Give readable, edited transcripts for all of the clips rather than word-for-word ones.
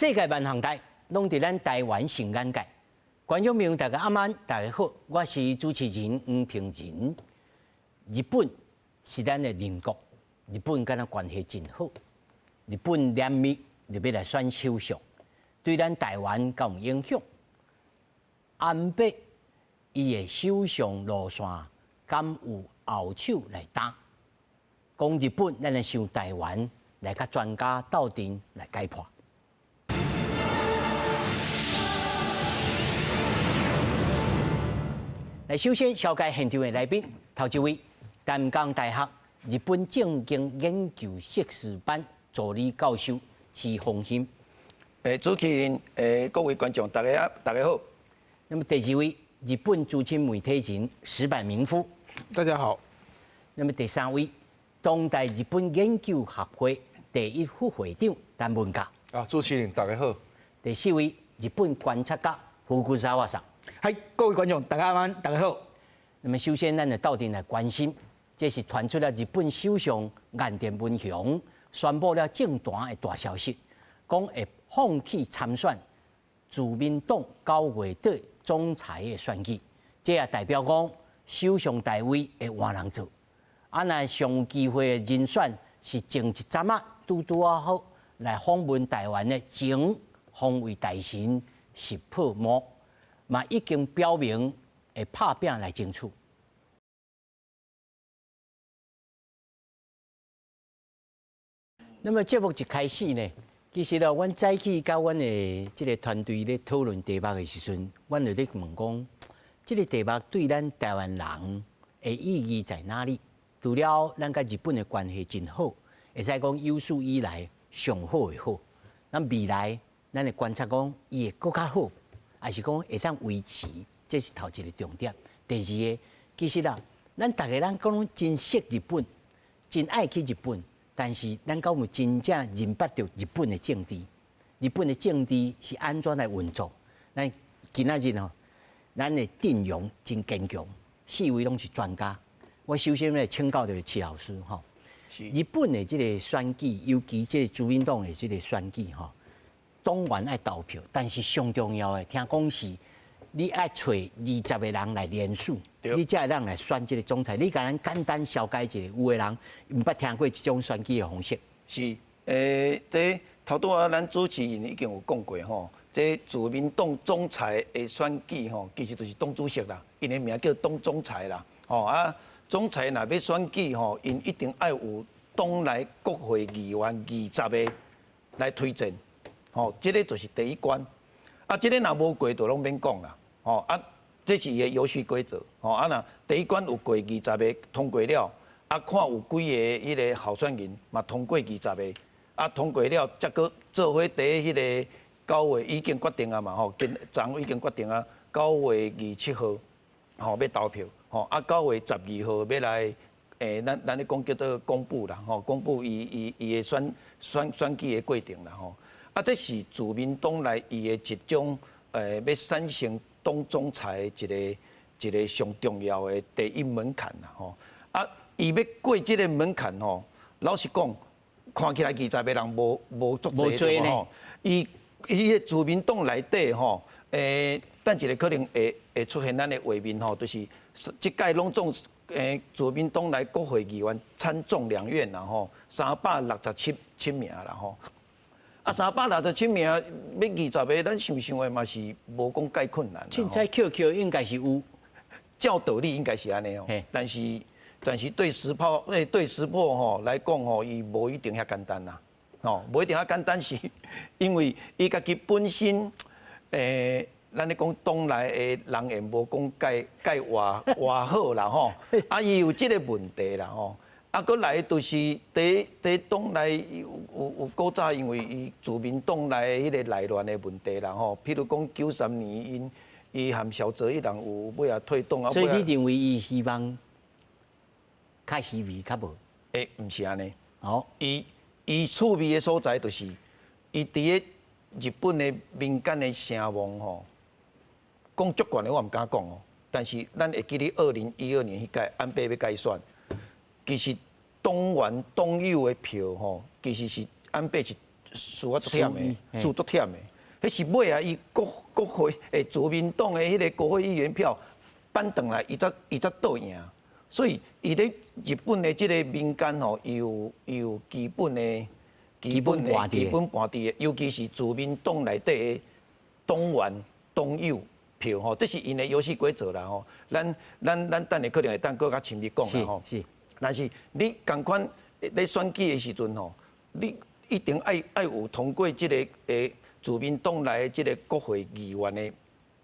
世界萬項代，攏佇咱台灣上眼界。觀眾朋友，大家晚安，大家好，我是主持人黃平仁。日本是咱的鄰國，日本佮咱關係真好。日本連日就欲來選首相，對咱台灣敢有影響？安倍伊的首相路線敢有後手來擔？講日本，咱來想台灣，來佮專家鬥陣來解破。來，首先紹介現場的來賓，頭一位，淡江大學日本政經研究碩士班助理教授徐宏興。主持人，各位觀眾，大家大家好。那麼第二位，日本資深媒體人矢板明夫，大家好。那麼第三位，當代日本研究學會第一副會長陳文甲。啊，主持人大家好。第四位，日本觀察家福古澤華さん。嗨，各位觀眾，大家晚安，大家好。那麼首先，咱就鬥陣來關心，這是傳出了日本首相岸田文雄宣布了政壇的大消息，講會放棄參選自民黨9月底總裁的選舉，這也代表講首相大位會換人做。啊，若上有機會的人選是前一陣仔拄拄仔好來訪問台灣的前防衛大臣石破茂，嘛已經表明會拍拚來爭取。那麼節目一開始呢，其實咧，阮早起佮阮的這個團隊咧討論題目的時陣，阮就咧問講，這個題目對咱台灣人的意義在哪裡？除了咱佮日本的關係真好，會使講有史以來上好的好。咱未來咱會觀察講，伊會閣較好，還是講會當維持？這是頭一個重點。第二個，其實啊，咱逐家人講攏真識日本，真愛去日本，但是咱敢有真正認捌著日本的政治？日本的政治是按怎來運作？咱今仔日吼，咱的陣容真堅強，四位攏是專家。我首先來請教著徐老師吼，日本的這個選舉，尤其這個自民黨的這個選舉吼，黨員愛投票，但是上重要的，聽講是你愛揣20個人來聯署，你才會當來選這個總裁。你共咱簡單紹介一下，有的人毋捌聽過這種選舉的方式。是，這頭拄仔咱主持人已經有講過吼，這自民黨總裁的選舉吼，其實就是黨主席啦，𪜶的名叫黨總裁啦，吼啊。總裁若欲選舉吼，𪜶一定愛有黨內國會議員20個來推薦，吼，這個就是第一關。啊，這個若無過就攏免講啦，吼啊，這是伊的遊戲規則，吼啊若第一關有過20個通過了，啊看有幾個彼個候選人嘛通過20個，啊通過了，才閣做伙佇彼個9月已經決定啊嘛吼，今昨已經決定啊，9月27號吼欲投票。吼啊！9月12號欲來，咱咱咧講叫做公布啦，吼，公布伊伊伊的選選選舉的過程啦，吼。啊，這是自民黨內伊的一種，欲產生黨總裁的一個一個上重要的第一門檻啦，吼。啊，伊欲過這個門檻吼，老實講，看起來20個人無無足濟吼。伊伊的自民黨內底吼，等一下可能會會出現咱的畫面吼，就是。這屆攏總自民黨內國會議員參眾兩院啦吼，367七名啦吼，啊367名欲20個，咱想想的嘛是無講蓋困難。凊彩抾抾應該是有，照道理應該是按呢哦。但是但是對石破對石破吼來講吼，伊無一定遐簡單啦，吼無一定遐簡單是，因為伊家己本身咱咧講黨內的人緣無講蓋蓋偌偌好啦吼，啊伊有這個問題啦吼，啊閣來就是佇佇黨內有有有古早因為伊自民黨內彼個內亂的問題啦吼，譬如講93年𪜶伊含小澤一郎有尾仔退黨啊。所以你認為伊希望較虛偽較無？毋是按呢。哦，伊伊趣味的所在就是伊佇咧日本的民間的聲望吼。講足懸的我毋敢講哦，但是咱會記得2012年彼屆安倍欲改選，其實黨員黨友的票吼，其實是安倍是輸啊足忝的，輸足忝的。彼是尾啊，伊國會自民黨的彼个國會議員票扳轉來，伊才倒贏。所以伊咧日本的這个民間吼，伊有基本盤佇的，尤其是自民黨內底的黨員黨友票吼，這是𪜶的遊戲規則啦吼。咱等下可能會當閣較深入講啦吼。但是你仝款咧選舉的時陣吼，你一定愛有通過這个自民黨內的這个國會議員的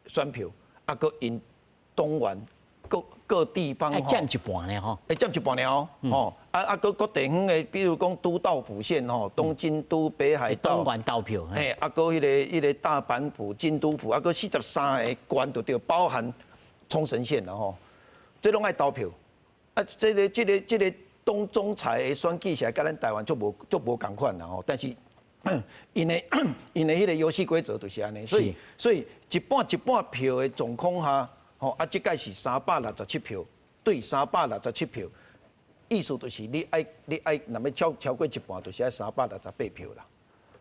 選票，啊，閣𪜶黨員各各地方吼，佔一半呢吼，會佔一半爾哦，吼，啊，閣各地方的，比如講都道府縣吼，東京都、北海道，黨員投票，嘿，啊，閣彼個大阪府、京都府，啊，閣43個縣就對，包含沖繩縣啦吼，這攏愛投票，啊，這個黨總裁的選舉是共咱台灣足無仝款啦吼，但是𪜶的彼個遊戲規則就是按呢，所以一半一半票的狀況下，吼啊，這擺是367票對367票，意思就是你愛若欲超過一半，就是愛368票啦。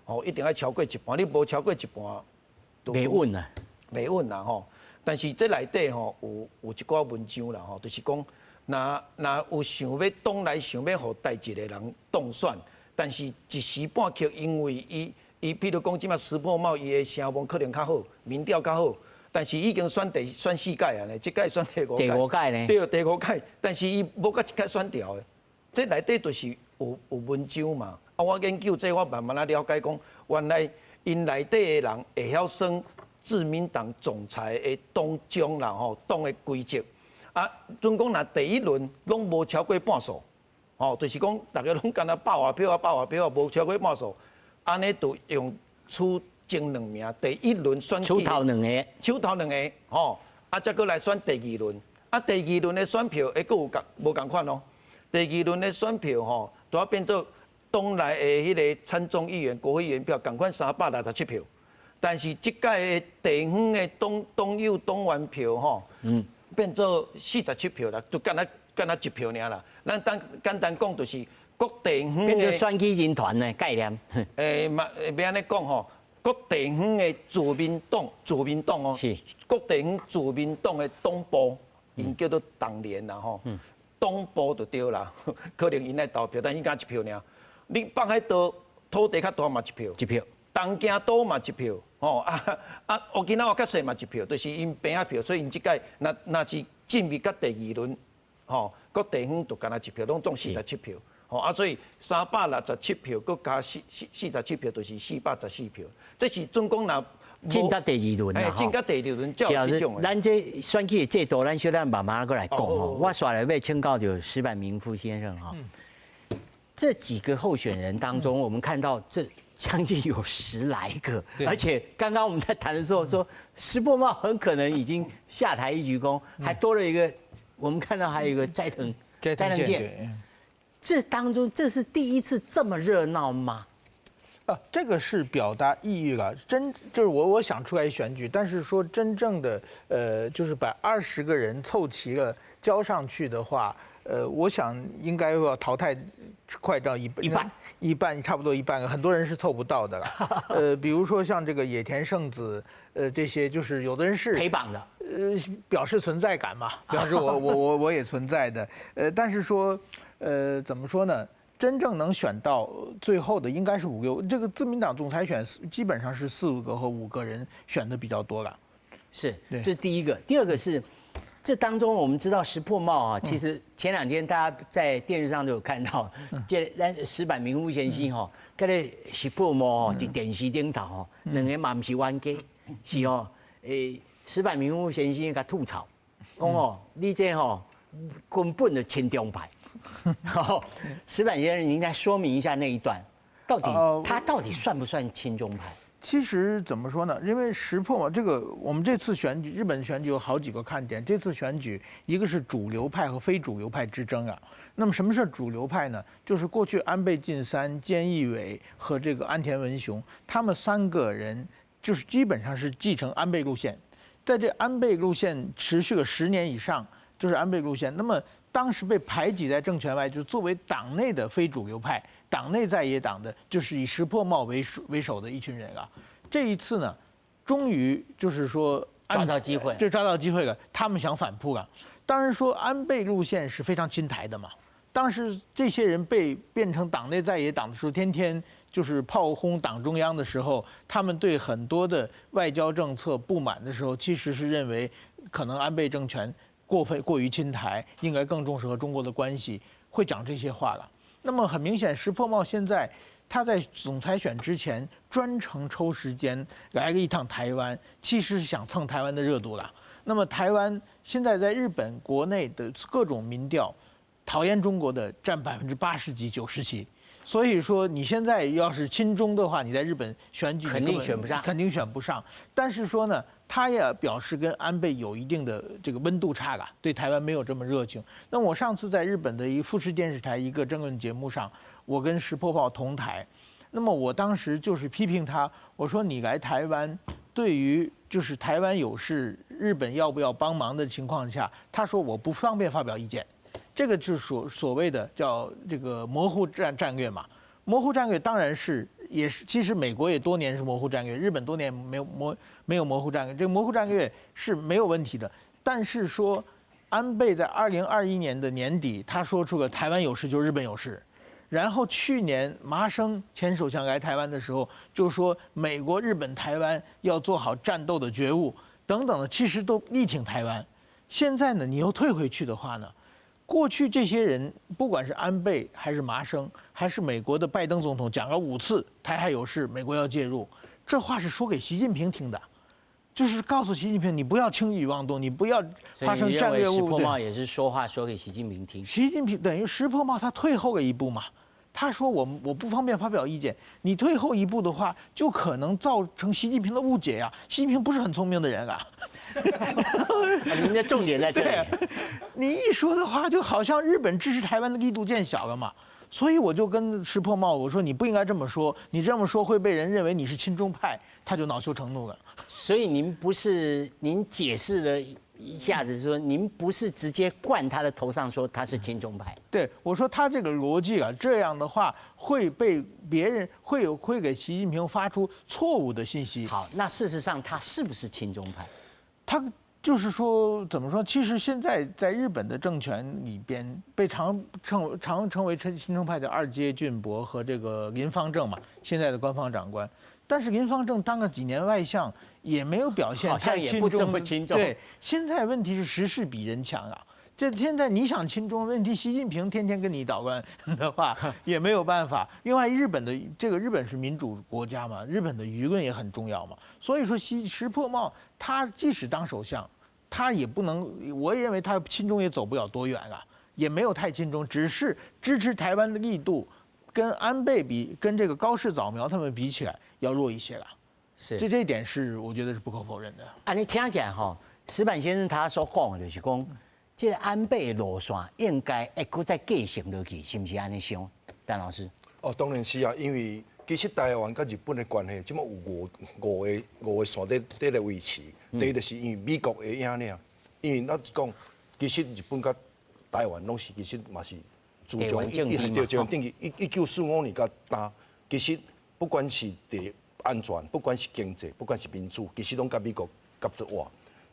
吼，一定愛超過一半，你無超過一半，袂穩啊，袂穩啦吼。但是這內底吼有一寡文章啦吼，就是講，若有想欲黨內想欲予台籍的人當選，但是一時半刻因為伊譬如講這馬石破茂伊的聲望可能較好，民調較好，但是已經選四屆啊呢，這屆選第五屆。第五屆呢？對，第五屆，但是伊無閣一屆選著的，這內底就是有文章嘛。啊，我研究這，我慢慢仔了解講，原來𪜶內底的人會曉算自民黨總裁的黨章啦吼，黨的規則。啊，準講若第一輪攏無超過半數，吼，就是講逐家攏干焦百外票啊，百外票啊，無超過半數，按呢就用出前兩名，第一輪選舉手頭兩个，手頭兩个，吼，啊，再閣來選第二輪，啊，第二輪的選票會閣有仝無仝款哦。第二輪的選票吼，都要變做黨內的彼个參眾議員、國會議員票，仝款367票，但是這擺的地方的黨友黨員票吼，變做47票啦，就干焦一票爾啦。咱當簡單講，就是各地方變做選舉人團的概念。嘛，欲按呢講吼，各地方的自民黨哦，各地方自民黨的黨部，𪜶叫做黨聯啦吼，黨部就對啦，可能𪜶愛投票，但𪜶敢一票爾。你北海道土地較大嘛一票，一票。東京都嘛一票，吼啊啊，沖縄較細嘛一票，就是𪜶平仔票，所以𪜶這擺若是進入到第二輪，吼，各地方就干焦一票，攏總47票，吼啊，所以367票，閣加四十七票，就是414票。這是準講若進到第二輪啦，進到第二輪才有這種。咱這選舉的制度，咱小等慢慢閣來講吼。我煞來欲請教著矢板明夫先生哈。這幾個候選人當中，我們看到這將近有十來個，而且剛剛我們在談的時候說，石破茂很可能已經下台一鞠躬，還多了一個，我們看到還有一個齋藤健，這當中這是第一次這麼熱鬧嗎？啊，這個是表達意欲了，真就是我想出來選舉，但是說真正的就是把20個人湊齊了交上去的話，我想應該要淘汰快到一一半，一半差不多一半，很多人是湊不到的了。比如說像這個野田聖子，這些就是有的人是陪綁的，表示存在感嘛，表示我也存在的。但是說，怎麼說呢？真正能選到最後的應該是五個，這個自民黨總裁選基本上是四個和五個人選的比較多了。是，這是第一個。第二個是，這當中我們知道石破茂啊，其實前兩天大家在電視上都有看到，這咱矢板明夫先生吼，佮咧石破茂佇電視頂頭吼，兩个嘛毋是冤家，是吼，矢板明夫先生共吐槽，講哦，你這吼根本就親中派。矢板先生，你應該說明一下那一段，到底他到底算不算親中派？其實怎麼說呢？因為石破嘛，這個我們這次選舉，日本選舉有好幾個看點。這次選舉，一個是主流派和非主流派之爭啊。那麼什麼是主流派呢？就是過去安倍晉三、菅義偉和這個岸田文雄，他們三個人就是基本上是繼承安倍路線，在這安倍路線持續了10年以上。就是安倍路線。那麼當時被排擠在政權外，就是作為黨內的非主流派、黨內在野黨的，就是以石破茂為首的一群人啊。這一次呢，終於就是說抓到機會，就抓到機會了，他們想反撲了。當然說安倍路線是非常親台的嘛。當時這些人被變成黨內在野黨的時候，天天就是炮轟黨中央的時候，他們對很多的外交政策不滿的時候，其實是認為可能安倍政權過分過於親台，應該更重視和中國的關係，會講這些話了。那麼很明顯，石破茂現在他在總裁選之前專程抽時間來了一趟台灣，其實是想蹭台灣的熱度了。那麼台灣現在在日本國內的各種民調，討厭中國的佔80幾、90幾，所以說你現在要是親中的話，你在日本選舉肯定選不上，肯定選不上。但是說呢，他也表示跟安倍有一定的這個溫度差了，對台灣沒有這麼熱情。那我上次在日本的一富士電視台一個政論節目上，我跟石破茂同台，那麼我當時就是批評他，我說你來台灣，對於就是台灣有事，日本要不要幫忙的情況下，他說我不方便發表意見。這個就是所謂的叫這個模糊戰略嘛，模糊戰略當然是也是，其實美國也多年是模糊戰略，日本多年沒有模糊戰略，這個模糊戰略是沒有問題的。但是說安倍在2021年的年底，他說出個台灣有事就日本有事，然後去年麻生前首相來台灣的時候，就說美國、日本、台灣要做好戰鬥的覺悟等等的，其實都力挺台灣。現在呢，你又退回去的話呢？過去這些人，不管是安倍還是麻生，還是美國的拜登總統，講了5次台海有事，美國要介入，這話是說給習近平聽的，就是告訴習近平，你不要輕舉妄動，你不要發生戰略誤。石破茂也是說話說給習近平聽。習近平等於石破茂他退後了一步嘛，他說我不方便發表意見，你退後一步的話，就可能造成習近平的誤解呀。習近平不是很聰明的人啊。您的重點在這裡。你一說的話，就好像日本支持台灣的力度減小了嘛。所以我就跟石破茂我說，你不應該這麼說，你這麼說會被人認為你是親中派，他就惱羞成怒了。所以您不是，您解釋了一下子說，您不是直接灌他的頭上說他是親中派。對，我說他這個邏輯啊，這樣的話會被別人會給習近平發出錯誤的信息。好，那事實上他是不是親中派？他就是說，怎麼說？其實現在在日本的政權裡邊，被常稱為親中派的二階俊博和這個林芳正嘛，現在的官房長官。但是林芳正當了幾年外相，也沒有表現太親中。這麼親中。對，現在問題是時勢比人強啊。這現在你想親中，問題習近平天天跟你搗亂的話，也沒有辦法。另外，日本的這個日本是民主國家嘛，日本的輿論也很重要嘛。所以說，石破茂他即使當首相，他也不能，我也認為他親中也走不了多遠啊，也沒有太親中，只是支持台灣的力度跟安倍比，跟這個高市早苗他們比起來要弱一些了。是，這一點是我覺得是不可否認的。啊，你聽起來吼，矢板先生他所講的就是講，這個安倍的路線應該會閣再繼承落去，是毋是按呢想？鄧老師？哦，當然是啊，因為其實台灣佮日本的關係，這馬有五個線佇咧維持。第一就是因為美國的影響，因為咱講，其實日本佮台灣攏是其實嘛是自從對地緣政治1945年到今，其實不管是佇安全，不管是經濟，不管是民主，其實攏佮美國合作活。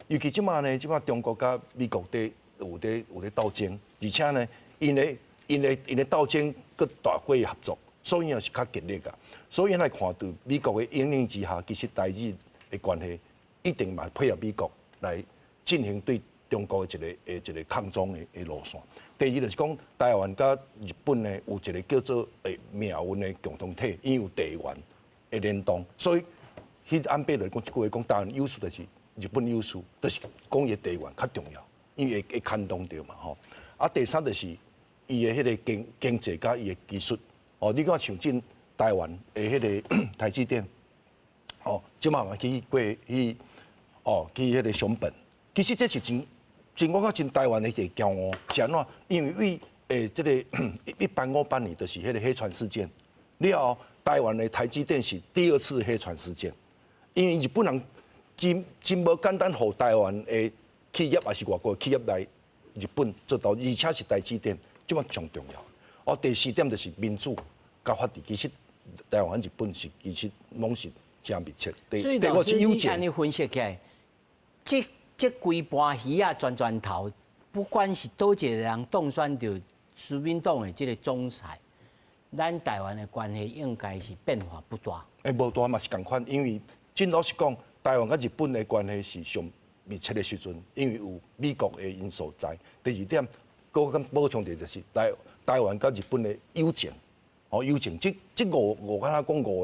尤其這馬呢，這馬中國佮美國佇有咧鬥爭，而且呢，𪜶的鬥爭閣大過合作，所以也是較激烈啊。所以來看到美國的引領之下，其實台日的關係一定嘛配合美國來進行對中國的一個抗中的路線。第二就是講，台灣佮日本呢有一個叫做命運的共同體，因為有地緣的聯動，所以彼安倍就講一句話講，台灣有事就是日本有事，就是講伊地緣較重要，因為會牽動著嘛吼。啊，第三就是伊的彼個經濟佮伊的技術，哦，你看像進台灣的彼個台積電，哦，這馬嘛去過去，哦，去彼個熊本，其實這是真真我感覺真台灣的一個驕傲，是按怎？因為為這個1858年就是彼個黑船事件了後，台灣的台積電是第二次黑船事件，因為日本人真真無簡單，予台灣的企業抑是外國的企業來日本做到，而且是台積電，這馬上重要。哦，第四點就是民主佮法治，其實台灣日本是其實攏是誠密切。所以老師，你按呢分析起來，這規盤魚仔轉轉頭，不管是佗一个人當選著自民黨的這个總裁，咱台灣的關係應該是變化不大。欸，無大嘛是仝款，因為真老實講，台灣佮日本的關係是上密切的時陣，因為有美國的因素在。第二點，閣較補充者就是台灣佮日本的友情，哦，友情，這五五敢若講五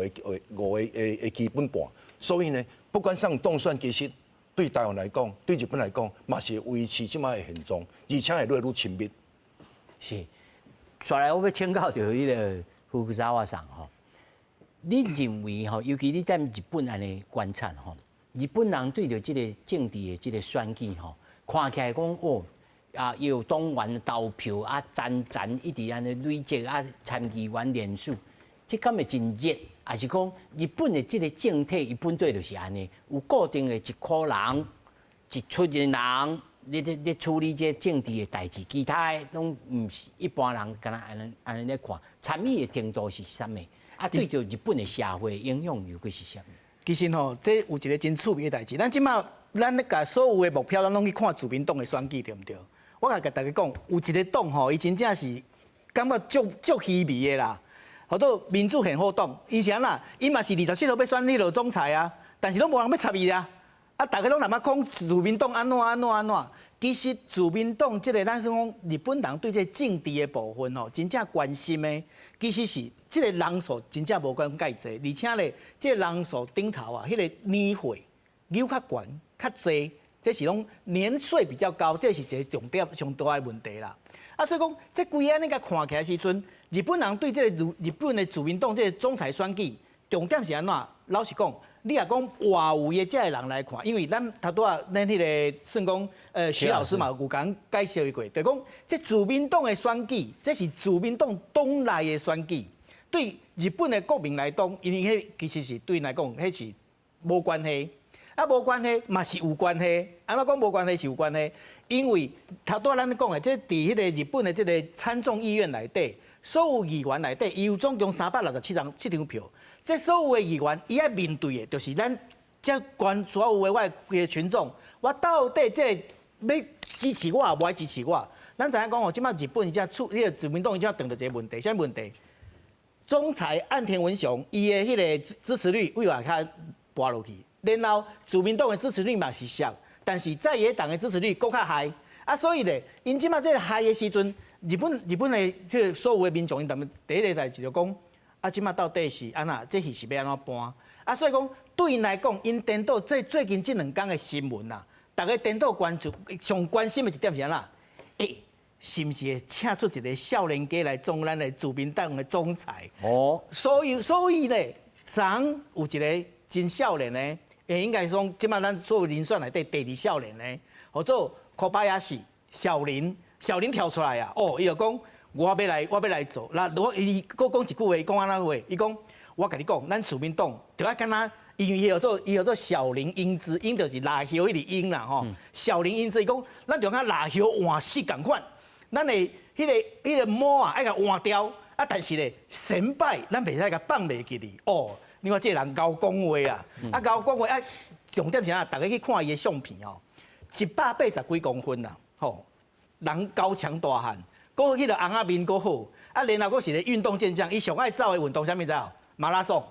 個的基本盤。所以呢，不管啥當選，其實對台灣來講，對日本來講，嘛是維持這擺的現狀，而且會愈來愈親密。是，紲來我欲請教著彼个福澤華桑吼，你認為吼，尤其你踮日本按呢觀察吼，日本人對著這个政治的這个選舉吼，看起來講哦，啊，有黨員投票啊，層層一直按呢累積啊，參議員連署，這敢會真熱？抑是講日本的這个政體，伊本底就是按呢，有固定的一箍人，一撮的人。咧處理這政治的代誌，其他的攏毋是一般人敢若按呢按呢咧看，參與的程度是啥物？啊，對著日本的社會影響又閣是啥物？其實吼，這有一个真趣味的代誌。咱這馬咱咧共所有的目標，咱攏去看自民黨的選舉，對毋對？我共大家講，有一个黨吼，伊真正是感覺足足虛微的啦，號做民主憲法黨。伊是按怎？伊嘛是27號欲選彼个總裁啊，但是攏無人欲插伊啊。啊，逐家攏那麼講自民黨按怎按怎按怎。其實自民黨這个，咱說講日本人對這个政治的部分吼，真正關心的，其實是這个人數真正無關蓋濟，而且咧，這个人數頂頭啊，彼个年歲有較懸較濟，這是講年歲比較高，這是一个重點上大的問題啦。啊，所以講這規按呢共看起來時陣，日本人對這个日本的自民黨這个總裁選舉，重點是按怎？老實講，你若講外圍的這个人來看，因為咱頭拄仔咱彼个算講，徐老師嘛有共介紹過，就講這自民黨的選舉，這是自民黨黨內的選舉，對日本的國民來講，因為彼其實是對𪜶來講，彼是無關係，啊無關係嘛是有關係，按怎講無關係是有關係？因為頭拄仔咱講的，這佇彼个日本的這个參眾議院內底，所有議員內底，伊有總共367張票。這所有的議員，伊愛面對的，就是咱這關所有的我的規个群眾，我到底這欲支持我，抑無愛支持我？咱知影講哦，這馬日本這出，彼个自民黨這碰著一个問題，啥物問題？總裁岸田文雄，伊的彼个支持率為外較跋落去，然後自民黨的支持率嘛是俗，但是在野黨的支持率閣較害，啊，所以咧，𪜶這馬這个害的時陣，日本的這个所有的民眾，𪜶踮第一个代誌就講。啊，這馬到底是按怎？這戲是欲按怎搬？啊，所以講對𪜶來講，𪜶顛倒最近這兩工的新聞啊，逐家顛倒關注上關心的一點是按怎？欸，是毋是會請出一个少年家來做咱的自民黨的總裁？哦，所以咧，昨有一个真少年的，欸，應該講這馬咱所有人選內底第二少年的，號做小林小林，小林跳出來啊！哦，伊就講。我欲來做。那如果伊閣講一句話，講按怎話？伊講，我共你講，咱自民黨就愛敢若，因為伊叫做小林英姿，英就是蠟葉彼个英啦吼。小林英姿伊講，咱就敢蠟葉換色仝款，咱的彼个毛啊愛共換掉，啊，但是咧先輩咱袂使共放袂記哩。哦，你看這个人𠢕講話啊，啊𠢕講話啊，重點是啥？逐家去看伊的相片哦，180幾公分啦，吼，人高強大漢。閣彼个尪仔面閣好，啊，然後閣是个運動健將，伊上愛走的運動啥物知無？馬拉松。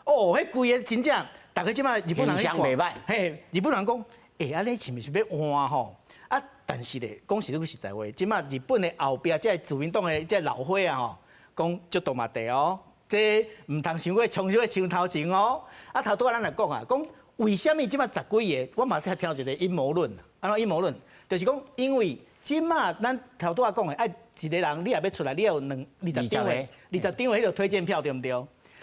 哦，彼規个真正，逐家這馬日本人去看，嘿，日本人講，欸，按呢是毋是欲換吼？啊，但是咧，講實句實在話，這馬日本的後壁這自民黨的這老伙仔吼，講足大問題哦，這毋通傷過衝傷過槍頭前哦。啊，頭拄仔咱來講啊，講為啥物這馬十幾个，我嘛聽聽著一個陰謀論，按怎陰謀論？就是講因為。這馬咱頭拄仔講的，愛一个人你若欲出來，你要有20張的，二十張的彼个推薦票對毋對？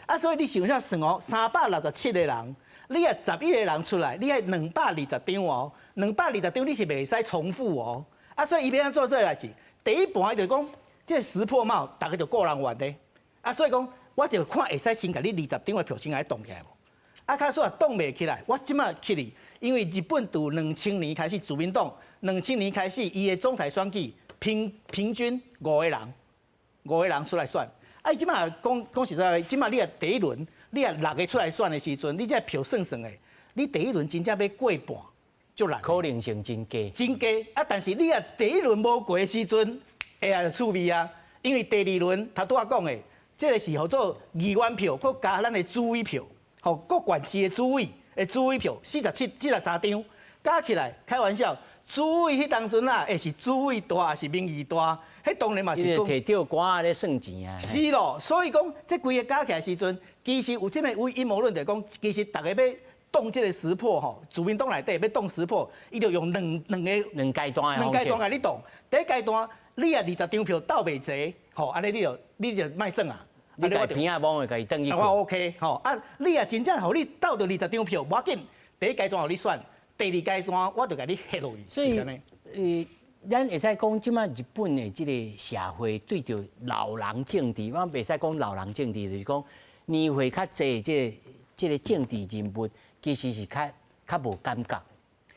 啊，所以你想啥算哦，367个人，你若11个人出來，你愛220張哦，兩百二十張你是袂使重複哦。啊，所以伊欲按怎做這个代誌？第一盤伊就講，這个石破茂，逐家就顧人員的。啊，所以講，我就看會使先共你二十張的票先共你擋起來無？啊，假使若擋袂起來，我這馬去哩，因為日本自2000年開始自民黨。2000年開始，伊的總裁選舉平均五個人，五個人出來選。啊，伊這馬講講實在，這馬你若第一輪，你若六個出來選的時陣，你這票算算的，你第一輪真正欲過半，足難。可能性真低。真低啊！但是你若第一輪無過的時陣，會啊趣味啊！因為第二輪頭拄仔講的，這個是號做議員票，閣加咱的主委票，吼各縣市的主委票47、43張，加起來，開玩笑，主委彼當陣啊，會是主委大抑是民意大？彼當然嘛是講提著官仔咧算錢啊。是咯，所以講這規个加起來時陣，其實有這個有陰謀論就講，其實逐家欲擋這個石破吼，自民黨內底欲擋石破，伊就用兩個兩階段兩階段共你擋。第一階段，你若20張票鬥袂齊，吼，按呢你就莫算啊。你共鼻仔摸會共伊轉去。我 OK，吼啊！你若真正予你鬥著二十張票，無要緊。第一階段予你選，第二階段我就共你彼落去。所以，咱會使講，這馬日本的這個社會對著老人政治，我袂使講老人政治，就是講年歲較濟這個政治人物，其實是較無感覺。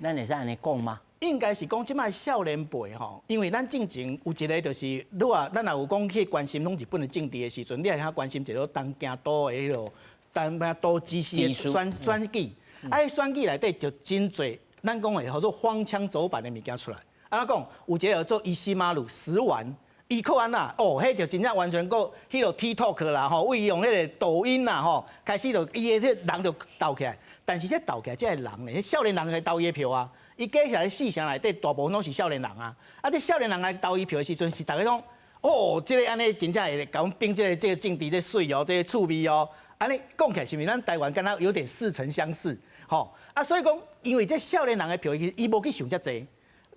咱會使按呢講嗎？應該是講這馬少年輩吼，因為咱進前有一個就是，如果咱若有講去關心攏日本的政治的時陣，你會較關心一個東京都的彼個東京都知事的選舉，啊，選舉內底就真濟，咱講的號做荒腔走板的物件出來。按怎講，有一個叫做石馬路食丸，伊閣按怎？哦，彼就真正完全閣彼個 TikTok 啦吼，為用彼個抖音啦吼，開始就伊的彼人就鬥起來。但是這鬥起來，這个人呢，少年人來投伊的票啊。伊加起來四成內底大部分攏是少年人啊。啊，這少年人來投伊票的時陣，是逐家講，哦，這个按呢真正會共阮變這個政治這媠哦，這個趣味哦。按呢講起來是毋是咱台灣敢若有點似曾相識？吼啊，所以講，因為這少年人的票，伊無去想遮濟，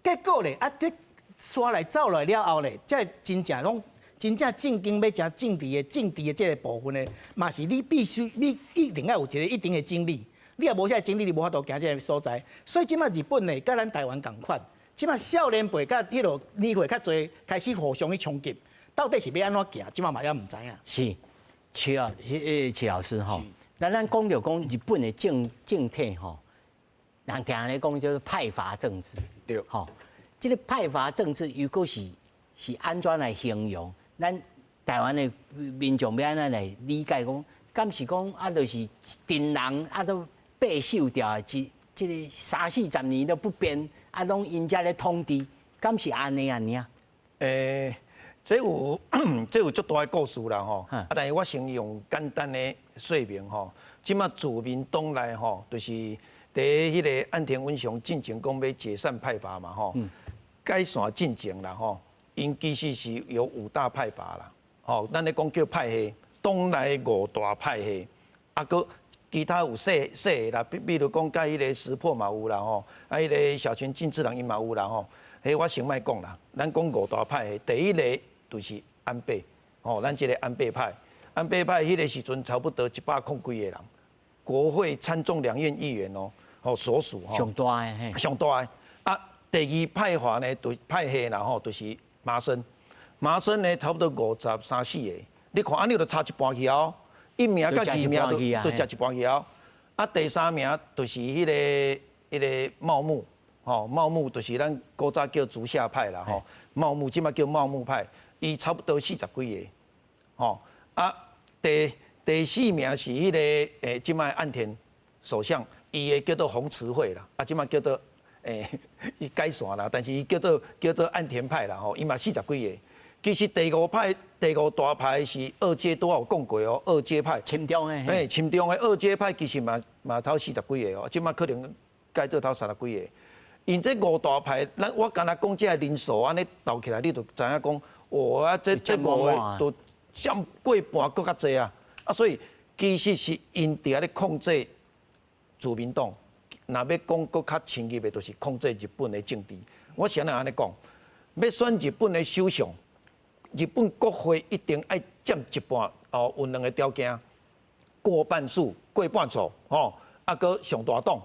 結果咧啊，這煞來走來了後咧，這真正攏真正正經欲食政治的這個部分咧，嘛是你必須你一定愛有一個一定的經歷。你若無這个經歷，你無法度行這个所在。所以這馬日本呢，佮咱台灣仝款，這馬少年輩佮彼个年歲較濟，開始互相去衝擊，到底是欲按怎行？這馬嘛猶毋知影。是，徐老師吼，咱講著講日本的政體吼，人定咧講就是派閥政治，吼，這個派閥政治如果是按怎來形容？咱台灣的民眾欲按怎來理解講？敢是講啊，就是陣人啊都白守掉，這個三四十年都不變，啊，攏𪜶遮咧統治，敢是按呢按呢？這有足大的故事啦吼，啊，但是我先用簡單的說明吼。這馬自民黨內吼，就是佇彼個岸田文雄進前講欲解散派閥嘛吼，解散進前啦吼，𪜶其實是有五大派閥啦，吼，咱咧講叫派系，黨內五大派系，啊，閣其他有細細的啦，比如講佮彼個石破嘛有啦吼，啊，彼個小泉進次郎𪜶嘛有啦吼，彼我先莫講啦，咱講五大派系，第一个就是安倍，吼，咱這个安倍派，安倍派彼个時陣差不多一百空幾個人，國會參眾兩院議員哦，吼所屬吼，上大的嘿，上大的啊，第二派閥呢，就派系啦吼，就是麻生，麻生呢差不多五十三四个，你看按呢就差一半去哦。一名佮二名都食一半去哦。啊，第三名就是彼个茂木，吼，茂木就是咱古早叫竹下派啦，吼，茂木這馬叫茂木派，伊差不多四十幾个，吼，啊，第四名是彼个這馬岸田首相，伊的叫做宏池會啦，啊，這馬叫做伊改姓啦，但是伊叫做岸田派啦，吼，伊嘛四十幾个。其實第五派、第五大派是二階拄仔有講過哦，二階派。親中的。嘿，親中的二階派其實嘛頭四十幾个哦，這馬可能改做頭三十幾个。𪜶這五大派，咱我敢若講這个人數按呢鬥起來，你就知影講，哇啊，這五个都佔過半閣較濟啊！啊，所以其實是𪜶佇遐咧控制自民黨。若欲講閣較深入的，就是控制日本的政治。我先來按呢講，欲選日本的首相。日本國會一定愛佔一半，哦，有兩个條件，過半數、過半數，吼，啊，閣上大黨，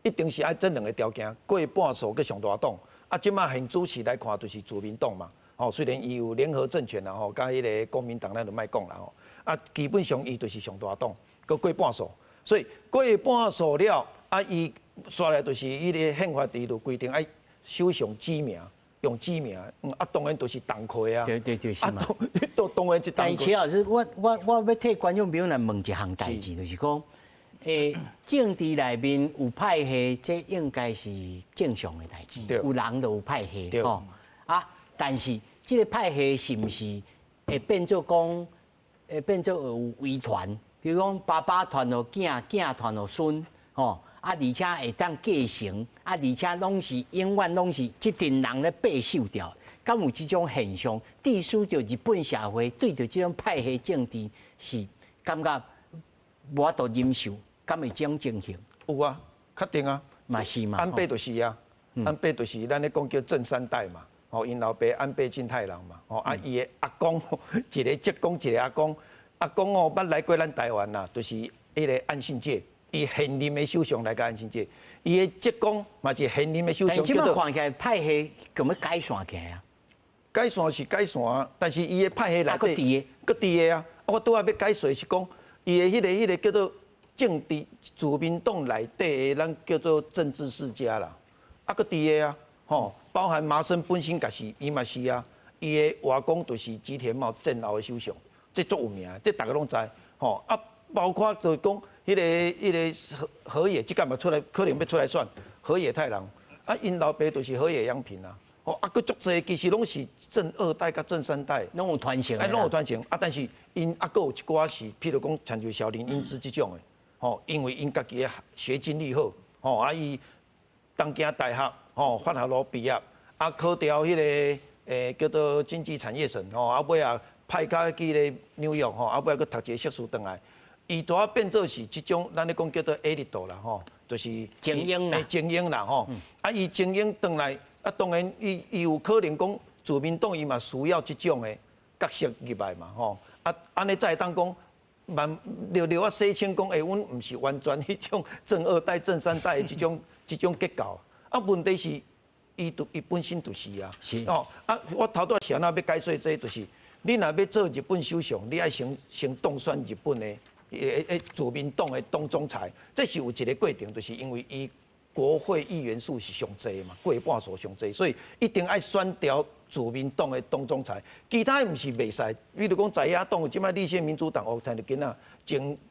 一定是愛這兩个條件，過半數閣上大黨。啊，這馬現主時來看，就是自民黨嘛，吼，雖然伊有聯合政權啦，吼，佮彼个國民黨咱就莫講啦，吼，啊，基本上伊就是上大黨，閣過半數，所以過半數了，啊，伊煞來就是彼个憲法佇就規定愛首相指名，用指名，啊，當然就是黨魁啊。對對就是嘛。都當然是黨但是齊老師，我欲替觀眾朋友來問一項代誌，就是講，政治內面有派系，這應該是正常的代誌。有人就有派系，吼啊，但是這个派系是毋是會變做講，會變做有遺傳？比如講爸爸傳予囝，囝傳予孫，吼啊，而且會當繼承，啊，而且攏是永遠攏是這陣人咧爬秀掉，敢有這種現象？致使著日本社會對著這種派系政治是感覺無法度忍受，敢會這種情形？有啊，確定啊，嘛是嘛。安倍就是啊，安倍就是咱咧講叫政三代嘛，吼，𪜶老爸安倍晉太郎嘛，吼，啊，伊的阿公一个叔公，一个阿公，阿公哦，捌來過咱台灣啦，就是彼个岸信介。伊現任的首相來共岸信介，伊的叔公嘛是現任的首相。但這擺看起來派系敢欲解散起來啊？解散是解散，但是伊的派系內底，閣佇閣佇的啊！我拄仔欲解說是講，伊的彼个叫做政治自民黨內底的，咱叫做政治世家啦，啊，閣佇的啊，吼，包含麻生本身家是，伊嘛是啊，伊的外公就是吉田茂戰後的首相，這足有名，這逐家攏知，吼啊，包括就是講。彼个河野，這屆嘛出來，可能欲出來選河野太郎，啊，𪜶老爸就是河野洋平啊，哦，啊，閣足濟，其實攏是政二代佮政三代，攏有傳承，哎，攏有傳承，啊，但是𪜶啊，閣有一寡是，譬如講，親像小林英姿這種的，吼，因為𪜶家己的學經歷好，吼，啊，伊東京大學，吼，法學路畢業，啊，考著彼个叫做經濟產業省，吼，啊，尾仔派較去咧紐約，吼，啊，尾仔閣讀一个碩士轉來。伊拄仔變做是這種，咱咧講叫做 elite 啦吼，就是精英啦，精英啦吼。啊，伊精英轉來，啊，當然伊有可能講自民黨伊嘛需要這種的角色入來嘛吼。啊，按呢才會當講，慢著著啊洗清講，欸，阮毋是完全彼種政二代、政三代的這種結構。啊，問題是，伊本身就是啊。是。哦，啊，我頭拄仔是按怎欲解說這，就是你若欲做日本首相，你愛先當選日本的。自民黨的黨總裁，這是有一个過程，就是因為伊國會議員數是上濟嘛，過半數上濟，所以一定愛選著自民黨的黨總裁。其他毋是袂使，比如講在野黨，這擺立憲民主黨哦，聽著囡仔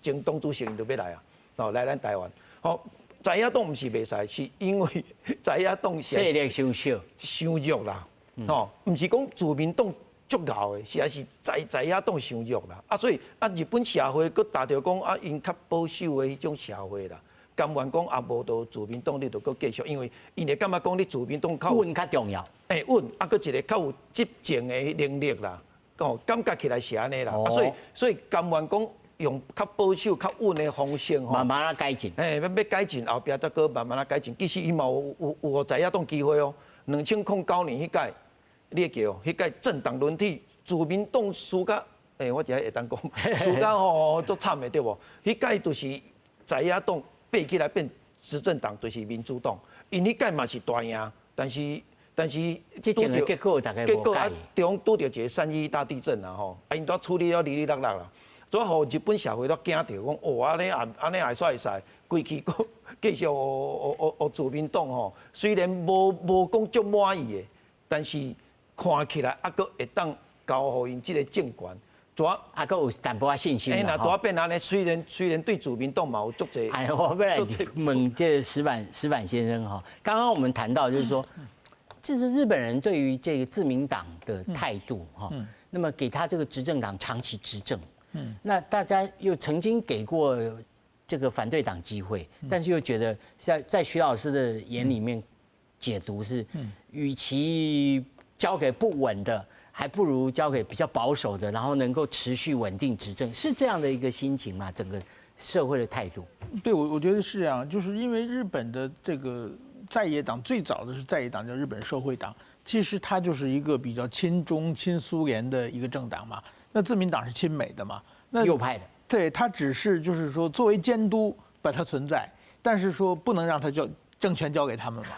前黨主席𪜶就欲來啊，哦來咱台灣。吼，在野黨毋是袂使，是因為在野黨勢力傷小，傷弱啦，吼，毋是講自民黨。足𠢕的，實在是在野黨傷弱啦，啊，所以啊，日本社會閣達著講啊，𪜶較保守的彼種社會啦，甘願講啊，無就自民黨你就閣繼續，因為𪜶會感覺講你自民黨較穩較重要，欸穩，啊，閣一个較有執政的能力啦，哦，感覺起來是按呢啦，啊，所以甘願講用較保守、較穩的方式吼，慢慢仔改進，欸，欲改進後壁才閣慢慢仔改進，其實伊嘛有予在野黨機會哦，2009年彼屆。你會記哦？彼屆政黨輪替，自民黨輸甲，欸，我這會當講，輸甲吼足慘的對無？彼屆就是在野黨爬起來變執政黨，就是民主黨。𪜶彼屆嘛是大贏，但是這種的結果大概結果啊，中拄著一个3.11大地震啊吼，啊𪜶都處理了離離落落啦，拄予日本社會都驚著，講哦按呢也按呢會使會使，規氣閣繼續予自民黨吼，雖然無講足滿意的，但是。看起來猶閣會當交予𪜶這个政權，拄啊閣有淡薄仔信心。欸，若拄仔變按呢，雖然對自民黨嘛有足濟。哎，我欲來問這个矢板先生哈，剛剛我們談到就是說，這是日本人對於這個自民黨的態度哈。那麼給他這個執政黨長期執政，那大家又曾經給過這個反對黨機會，但是又覺得在徐老師的眼裡面解讀是，與其交給不穩的，還不如交給比較保守的，然後能夠持續穩定執政，是這樣的一個心情嗎？整個社會的態度？對，我覺得是這樣，就是因為日本的這個在野黨最早的是在野黨叫日本社會黨，其實它就是一個比較親中、親蘇聯的一個政黨嘛。那自民黨是親美的嘛？那右派的。對，他只是就是說作為監督把它存在，但是說不能讓他交政權交給他們嘛。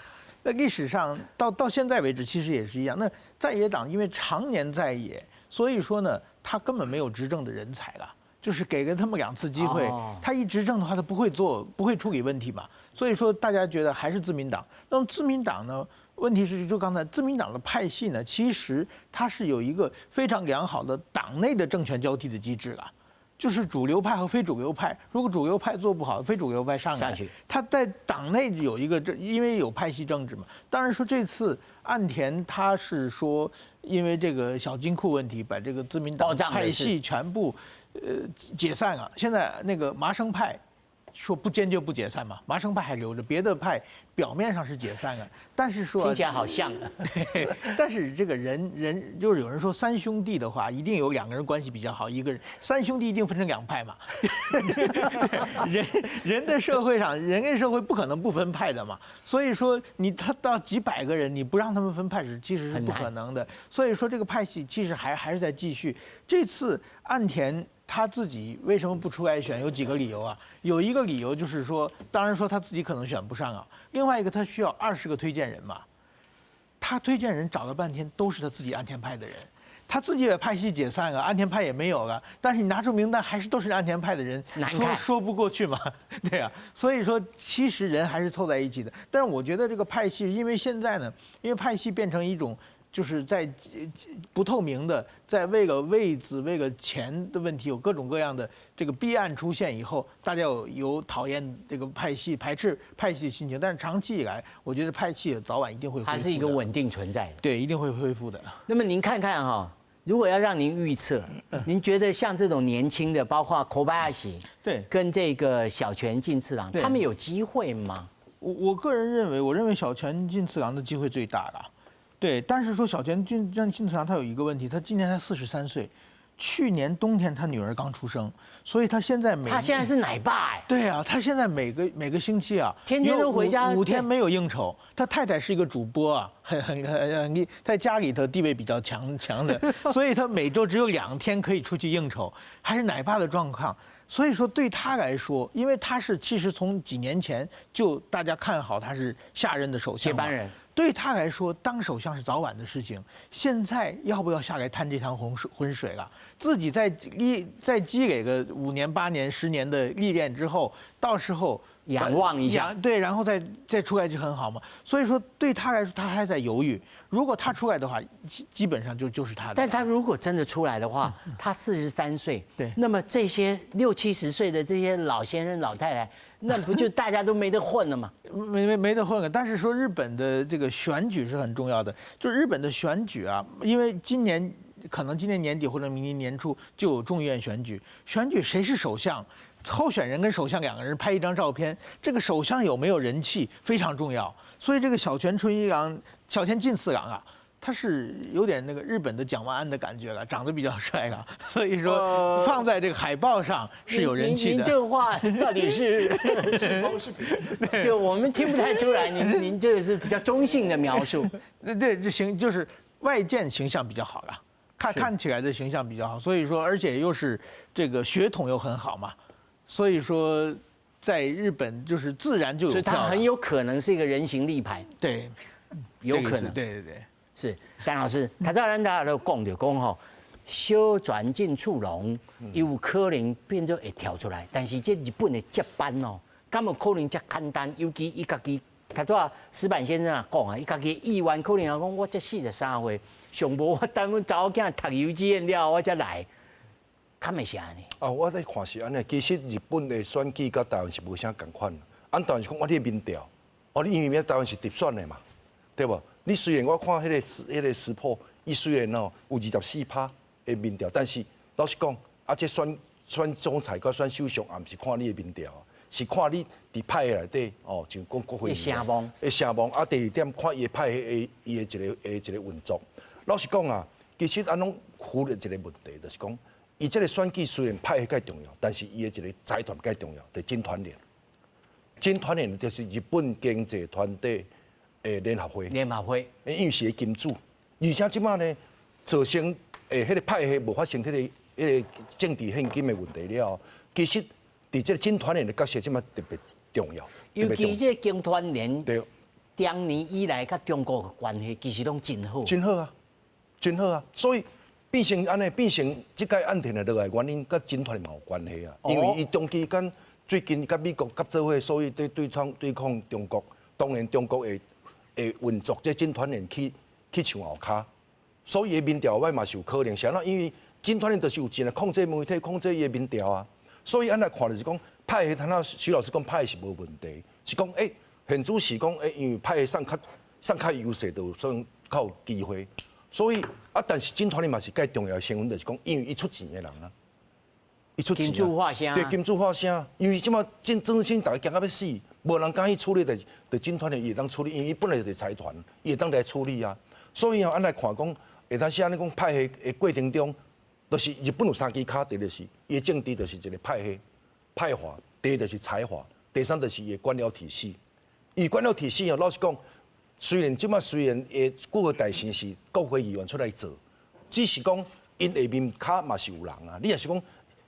那歷史上到現在為止，其實也是一樣。那在野黨因為常年在野，所以說呢，他根本沒有執政的人才了。就是給了他們兩次機會，他一執政的話，他不會做，不會處理問題嘛。所以說大家覺得還是自民黨。那麼自民黨呢，问题是，就刚才自民党的派系呢，其实它是有一个非常良好的党内的政权交替的机制啊，就是主流派和非主流派，如果主流派做不好，非主流派上来，他在党内有一个这，因为有派系政治嘛。当然说这次岸田他是说，因为这个小金库问题，把这个自民党派系全部解散了。现在那个麻生派说不坚决不解散嘛，麻生派还留着，别的派表面上是解散了，但是说听起来好像，对，但是这个人人就是有人说三兄弟的话，一定有两个人关系比较好，一个人三兄弟一定分成两派嘛。人人的社会上，人类社会不可能不分派的嘛，所以说你他到几百个人，你不让他们分派是其实是不可能的。所以说这个派系其实还是在继续。这次岸田他自己为什么不出来选？有几个理由啊？有一个理由就是说，当然说他自己可能选不上啊。另外一个，他需要20个推荐人嘛，他推荐人找了半天都是他自己岸田派的人，他自己也派系解散了，岸田派也没有了。但是你拿出名单还是都是岸田派的人，说说不过去嘛？对啊，所以说其实人还是凑在一起的。但是我觉得这个派系，因为现在呢，因为派系变成一种，就是在不透明的，在为了位子、为了钱的问题，有各种各样的这个弊案出现以后，大家有讨厌这个派系、排斥派系的心情。但是长期以来，我觉得派系早晚一定会，它是一个稳定存在的，对，一定会恢复的。那么您看看哈，如果要让您预测，您觉得像这种年轻的，包括小林氏，跟这个小泉进次郎，他们有机会吗？我个人认为，我认为小泉进次郎的机会最大了。对，但是说小泉进次郎他有一个问题，他今年才43岁，去年冬天他女儿刚出生，所以他现在每他现在是奶爸哎。对啊，他现在每个星期啊，天天都回家 5天没有应酬。他太太是一个主播啊，很很很很在家里头地位比较强的，所以他每周只有2天可以出去应酬，还是奶爸的状况。所以说对他来说，因为他是其实从几年前就大家看好他是下任的首相接班人。对他来说，当首相是早晚的事情。现在要不要下来摊这趟浑水了？自己再积累个5年、8年、10年的历练之后，到时候仰望一下，对，然后再出来就很好嘛。所以说对他来说，他还在犹豫。如果他出来的话，基本上就是他的。但他如果真的出来的话，他43岁，那么这些六七十岁的这些老先生、老太太，那不就大家都没得混了吗？没得混了。但是说日本的这个选举是很重要的，就日本的选举啊，因为今年可能今年年底或者明年年初就有众议院选举，选举谁是首相，候选人跟首相两个人拍一张照片，这个首相有没有人气非常重要。所以这个小泉纯一郎、小泉进次郎啊，他是有点那个日本的蒋万安的感觉了，长得比较帅了，所以说放在这个海报上是有人气的。您这个话到底是是比？就我们听不太出来，您这个是比较中性的描述。对，这形就是外见形象比较好了，看起来的形象比较好，所以说而且又是这个血统又很好嘛，所以说在日本就是自然就有。所以他很有可能是一个人形立牌。对，有可能。对对对。是，陈老师，头早咱大家都讲著讲吼，小泉进次郎有可能变做会跳出来，但是这日本的接班哦，敢有可能遮简单？尤其伊家己，头拄仔矢板先生也讲啊，伊家己意愿可能也讲，我才43岁，上无我等阮查某囝读幼稚园了，我才来，敢会是按呢？啊，我咧看是按呢，其实日本的选举佮台湾是无啥仝款。按台湾是讲我你的民调，哦，你因为台湾是直选的嘛，对无？你虽然我看彼个石破，伊虽然哦有24趴的民调，但是老实讲，啊，这选总裁佮选首相也毋是看你的民调，是看你伫派系内底哦，像讲国会的声望，的声望啊。第二点看伊的派系的伊的一个运作。老实讲啊，其实咱拢忽略一个问题，就是讲，伊这个选举虽然派系较重要，但是伊的一个财团较重要，就是经团连。经团连就是日本经济团体的联合会，联合会，因为是个金主，而且这摆呢，造成彼个派系无发生彼个政治献金的问题了后，其实伫这个经团连的角色这摆特别重要。尤其这个经团连，长年以来佮中国的关系其实拢真好。真好啊，真好啊，所以变成按呢，变成这届岸田的落来原因，佮经团连嘛有关系啊，因为伊长期间最近佮美国合做伙，所以对对抗对抗中国，当然中国会。會運作這政團聯去樹後跤，所以伊民調䆀嘛是有可能。是按怎？因為政團聯就是有錢來控制媒體、控制伊的民調啊。所以按來看就是講，派系，頭先徐老師講派系是無問題，是講現主是講因為派系上較優勢，就算較有機會。所以啊，但是政團聯嘛是蓋重要的身份，就是講，因為伊出錢的人啊，伊出錢。金主發聲。對，金主發聲，因為這馬真正大家驚到欲死，無人敢去處理，就政團聯伊會當處理，因為伊本來就是財團，伊會當來處理啊。所以哦，按來看講，會當時按呢講派系的過程中，就是日本有三支跤，第一就是伊的政治就是一個派系派閥，第二就是財閥，第三就是伊的官僚體系。伊官僚體系哦，老實講，雖然這馬雖然會幾個大臣是國會議員出來做，只是講𪜶下面跤嘛是有人啊。你若是講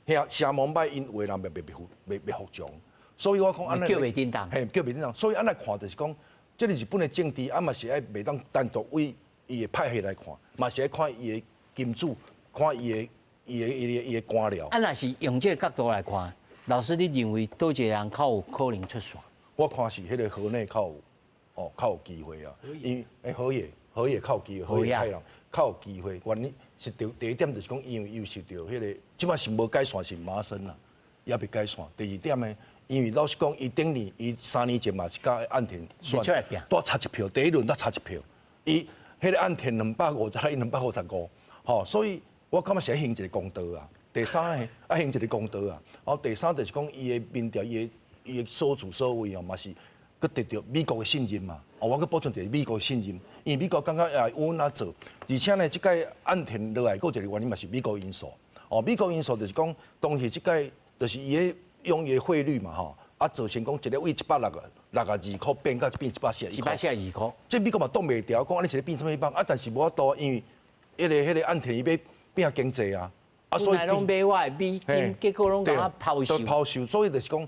遐聲望䆀，𪜶有的人袂服從，所以我講按呢，叫袂振動，嘿，叫袂振動。所以按呢看就是講，這個日本的政治啊嘛是愛袂當單獨為伊的派系來看，嘛是愛看伊的金主，看伊的官僚。啊，若是用這個角度來看，老師你認為佗一個人較有可能出線？我看是彼個河內較有，哦，較有機會啊。因為河野較有機會，河野太郎較有機會。原因是第一點就是講，因為伊有受著彼個，這馬是無改善是麻生啊，也未改善。第二點呢，因為老實講，伊頂年伊3年前嘛是佮岸田選，拄差一票，第一輪才差一票。伊彼個岸田250，伊255，吼，所以我感覺是愛還一個公道啊。第三個愛還一個公道啊。然後第三就是講，伊的民調，伊的所作所為哦，嘛是閣得著美國的信任嘛。哦，我閣補充一個美國的信任，因為美國感覺也有按怎做，而且呢，這擺岸田落來閣有一個原因嘛是美國因素。哦，美國因素就是講，當時這擺就是伊咧用伊的匯率嘛，吼，啊，造成講一個為162塊變到變142塊。 142塊。這美國嘛擋袂牢，講按呢是咧變啥物幫啊？但是無法度，因為彼個岸田伊欲拼經濟啊，啊，所以攏買我的美金，結果攏共我拋售。拋售，所以就是講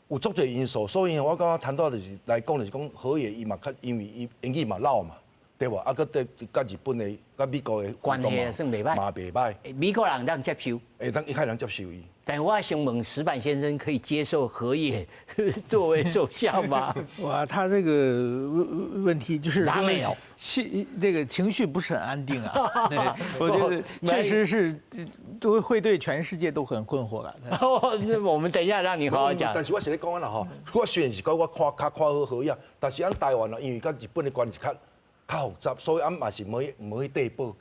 有足濟因素，所以我感覺談到就是來講就是講河野伊嘛較，因為伊年紀嘛老嘛，對無？啊，閣對佮日本的、佮美國的關係算袂䆀，嘛袂䆀。美國人當接受，會當伊較能接受伊。但我想問矢板先生，可以接受河野作為首相嗎？哇，他這個問題就是哪沒有，這個情緒不是很安定啊。對，我覺得確實是都會對全世界都很困惑了。那我們等一下讓你好好講。但是我是咧講啦吼，我雖然是講我看較看好河野，但是按台灣啊，因為佮日本的關係較複雜，所以按嘛是毋好去綴保。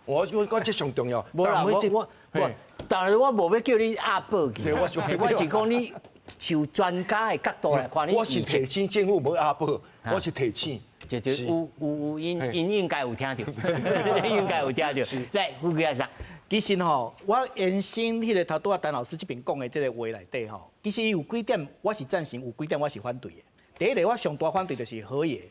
我這上重要。無啦，我當然我無欲叫你押寶去，我是講你就專家的角度來看，我是提醒政府無押寶，我是提醒。就有有有，𪜶應該有聽著，應該有聽著。來，副教授，其實吼，我延伸彼個頭拄仔陳老師這邊講的這個話內底吼，其實有幾點我是贊成，有幾點我是反對的。第一個，我上大反對就是河野。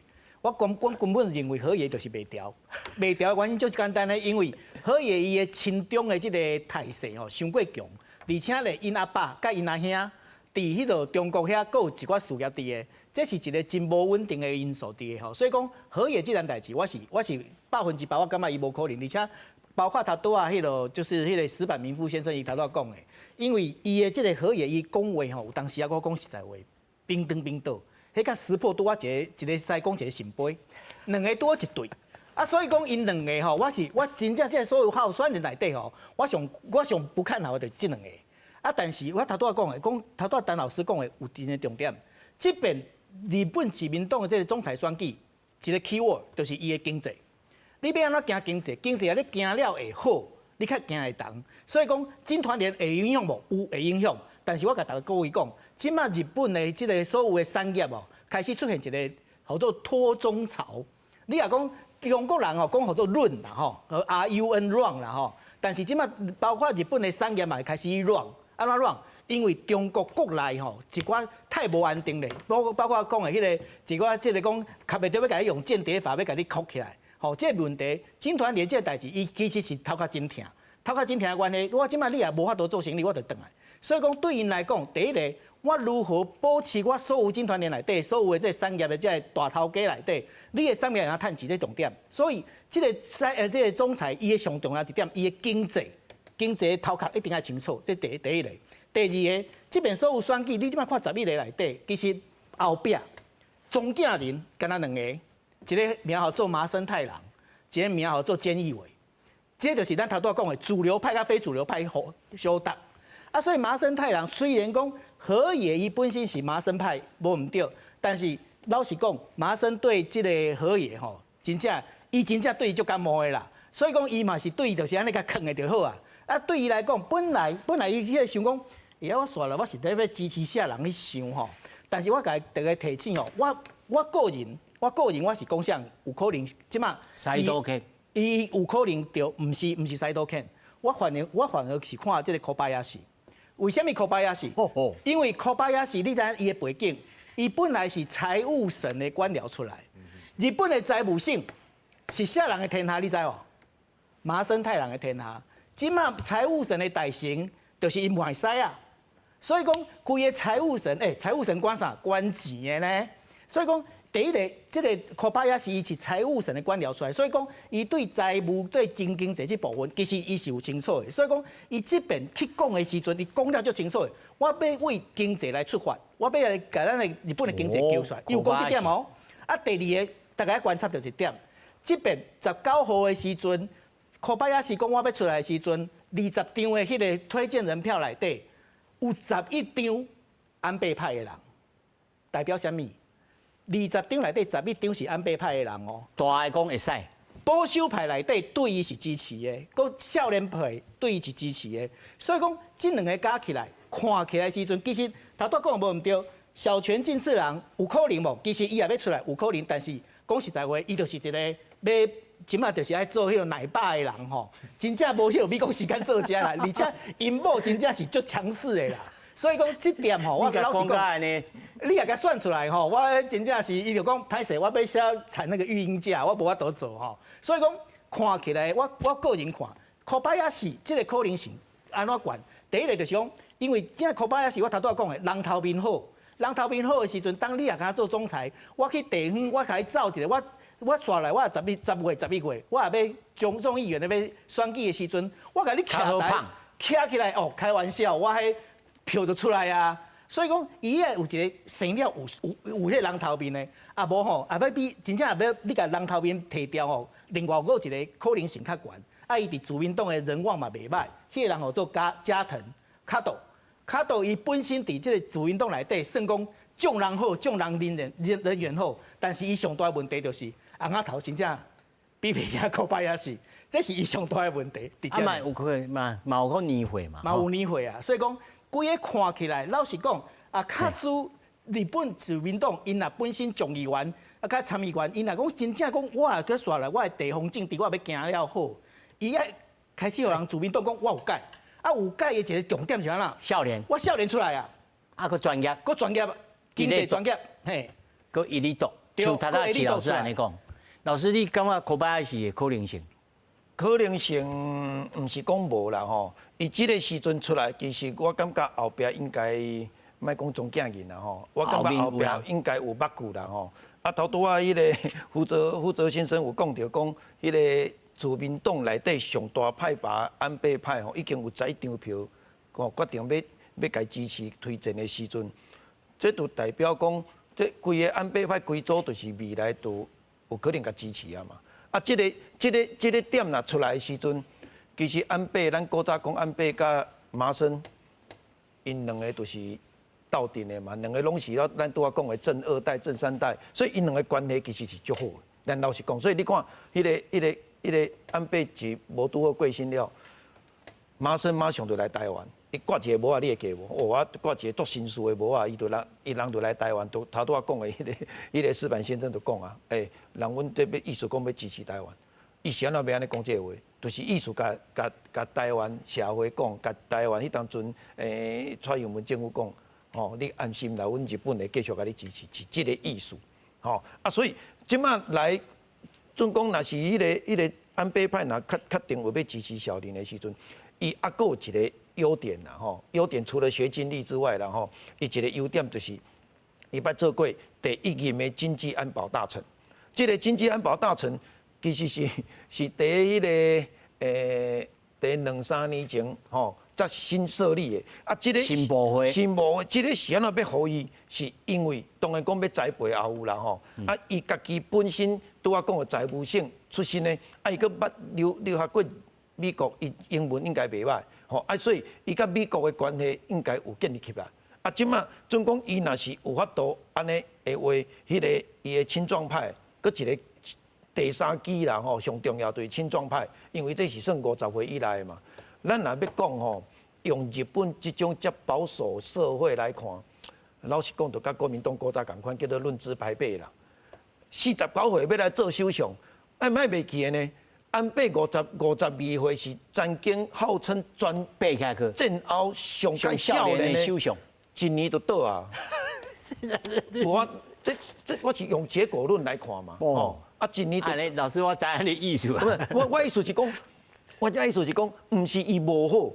我根本認為河野就是袂牢，袂牢的原因就是簡單的，因為河野伊的親中的這個態勢吼，傷過強，而且咧，𪜶阿爸佮𪜶阿兄佇彼個中國遐閣有一寡事業佇的，這是一個真無穩定的因素佇的吼。所以講河野這件代誌，我是100%，我感覺伊無可能，而且包括頭拄仔彼個就是彼個矢板明夫先生伊頭拄仔講的，因為伊的這個河野伊講話吼，有當時啊，我講實在話，冰當冰倒。彼佮石破拄仔一個一个師公一个聖杯，兩个拄仔一對，啊，所以講𪜶兩个吼，我真正這個所有候選人內底吼，我上不看好的就是這兩個。啊，但是我頭拄仔講的，講頭拄仔陳老師講的有真个重點。這邊日本自民黨的這個總裁選舉，一個 key word 就是伊的經濟。你欲按怎行經濟？經濟啊，你行了會好，你較行會動。所以講，經團聯會影響無？有會影響。但是我共大家各位講，這馬日本的這個所有的產業哦，開始出現一個號做脫中潮。你若講中國人哦，講號做潤啦吼，R U N run 啦吼。但是這馬包括日本的產業嘛會開始 run，按怎 run？因為中國國內吼一寡太無安定咧，包括講的彼個一寡這個講，較袂著欲共你用間諜法欲共你箍起來。吼，這個問題，經團聯這個代誌，伊其實是頭殼真疼，頭殼真疼的關係，我這馬你也無法度做生意，我就轉來。所以講對𪜶來講，第一個，我如何保持我所有經團聯內底所有的這個產業的這個大頭家內底，你的產業會當趁錢，這重點。所以這個這個總裁伊的上重要一點，伊的經濟頭殼一定愛清楚，這第一個。第二個，這邊所有選舉，你這馬看11個內底，其實後壁莊敬林敢若兩個，一个名號做麻生太郎，一個名號做菅義偉。這就是咱頭拄仔講的主流派佮非主流派互相鬥。啊，所以麻生太郎雖然講河野伊本身是麻生派，無毋對，但是老實講，麻生對這個河野吼，真正伊真正對伊足感冒的啦。所以講伊嘛是對伊就是按呢共囥的就好啊。啊，對伊來講，本來伊彼個想講，欸，我煞來我是咧欲支持啥人去想吼。但是我共大家提醒哦，我個人我是講啥有可能這馬西多克，伊有可能著，毋是西多克，我反而是看這個小林。為啥物小林？因為小林你知影伊的背景，伊本來是財務省的官僚出來。日本的財務省是啥人的天下？你知無？麻生太郎的天下。這馬財務省的大臣就是𪜶會使啊。所以講，規個財務省，財務省管啥？管錢的呢。所以講，第一個，這個小林伊是財務省的官僚出來，所以講，伊對財務、對經濟這部分，其實伊是有清楚的。所以講，伊這邊去講的時陣，伊講了足清楚的。我欲為經濟來出發，我欲來共咱的日本的經濟救出來。伊有講這點哦。啊，第二個，大家觀察著一點，這邊19號的時陣，小林講我欲出來的時陣，20張的彼個推薦人票內底，有11張安倍派的人，代表啥物？20張內底11張是安倍派的人哦。大的講會使，保守派內底對伊是支持的，閣少年派對伊是支持的，所以講這兩个加起來，看起來時陣，其實頭拄講無毋對，小泉進次郎有可能無？其實伊也欲出來有可能，但是講實在話，伊就是一個欲這馬就是愛做彼個奶爸的人吼，真正無彼個美國時間做這啦，而且𪜶某真正是足強勢的啦。所以講這點吼，我老實講，你也共算出來吼，我真正是伊就講歹勢，我欲寫產那個育嬰假，我無法度做吼。所以講看起來，我個人看，小林這個可能性按怎懸？第一個就是講，因為這小林我頭拄仔講的，人頭面好，人頭面好的時陣，當你若共做總裁，我去地方，我共伊走一下，我煞來，我10月、11月，我也欲眾議員咧欲選舉的時陣，我共你徛台徛起來哦，開玩笑，我彼票就出來啊。所以講，伊也有一個生了有彼個人頭面的，啊無吼，啊欲比真正欲你共人頭面提掉吼，另外閣有一個可能性較懸。啊，伊佇自民黨的人望嘛袂䆀，彼個人號做加藤卡多，卡多伊本身佇這個自民黨內底算講眾人好，眾人人緣好，但是伊上大的問題就是紅仔頭真正比袂贏小林，這是伊上大的問題。啊嘛有可能嘛嘛有可能年歲嘛，嘛有年歲啊，所以講。規个看起來，老實講，啊，假使日本自民黨𪜶若本身眾議員啊，佮參議員，𪜶若講真正講，我若閣煞來，我的地方政治我欲行了好，伊愛開始予人自民黨講我有改，啊有改的一個重點是按怎？少年，我少年出來啊，啊閣專業，閣專業，經濟專業，嘿，閣一哩讀，像頭拄仔老師按呢講，老師你感覺小林的可能性？可能性毋是講無啦吼，伊這個時陣出來，其實我感覺後壁應該莫講中正人啦吼，我感覺後壁應該有捌句啦吼。啊，頭拄仔彼個胡澤先生有講著講，彼個自民黨內底上大派閥安倍派吼，已經有11張票，吼決定欲共支持推薦的時陣，這就代表講，這規个安倍派規組就是未來都有可能共支持啊嘛。啊，這個點若出來的時陣，其實安倍咱古早講安倍佮麻生，𪜶兩个就是鬥陣的嘛，兩个攏是咱拄仔講的政二代、政三代，所以𪜶兩个關係其實是足好的。咱老實講，所以你看，彼個安倍一無拄好過身了，麻生馬上就來台灣，伊掛一個帽仔，你會記無？哦，我掛一個足紳士的帽仔，伊就來，伊人就來台灣，都頭拄仔講的彼個矢板先生就講啊，人阮這欲意思講欲支持台灣，伊是按怎欲按呢講這个話？就是意思共共共台灣社會講，共台灣彼當陣蔡英文政府講，吼，你安心來，阮日本會繼續共你支持，是這个意思，吼啊，所以這馬來，準講若是彼個安倍派若確定有欲支持小林的時陣，伊猶閣有一个優點啦，吼，優點除了學經歷之外啦，吼，伊一个優點就是伊捌做過第一任的經濟安保大臣。這个經濟安保大臣其實是佇彼個佇兩三年前，吼，才新设立的。啊，這个新部會，新部會，這个是按怎欲予伊？是因為當然講欲栽培也有啦吼。啊，伊家己本身拄仔講的財務省出身的，啊，伊閣捌留學過美國，伊英文應該袂䆀，吼啊，所以伊佮美國的關係應該有建立起來。啊，這馬準講伊若是有法度按呢的話，彼个伊的青壯派，閣一個第三支啦吼，上重要就是青壯派，因為這是算50歲以內的嘛。咱若欲講吼，用日本這種遮保守社會來看，老實講，就佮國民黨古早仝款，叫做論資排輩啦。49歲欲來做首相，哎，莫袂記得呢。安倍52歲是曾經號稱全爬起去戰後上較少年的首相。一年就倒啊！我這我是用結果論來看嘛。哦，啊，一年就。老師，我知影你意思。不是，我意思是講，我這意思是講，毋是伊無好，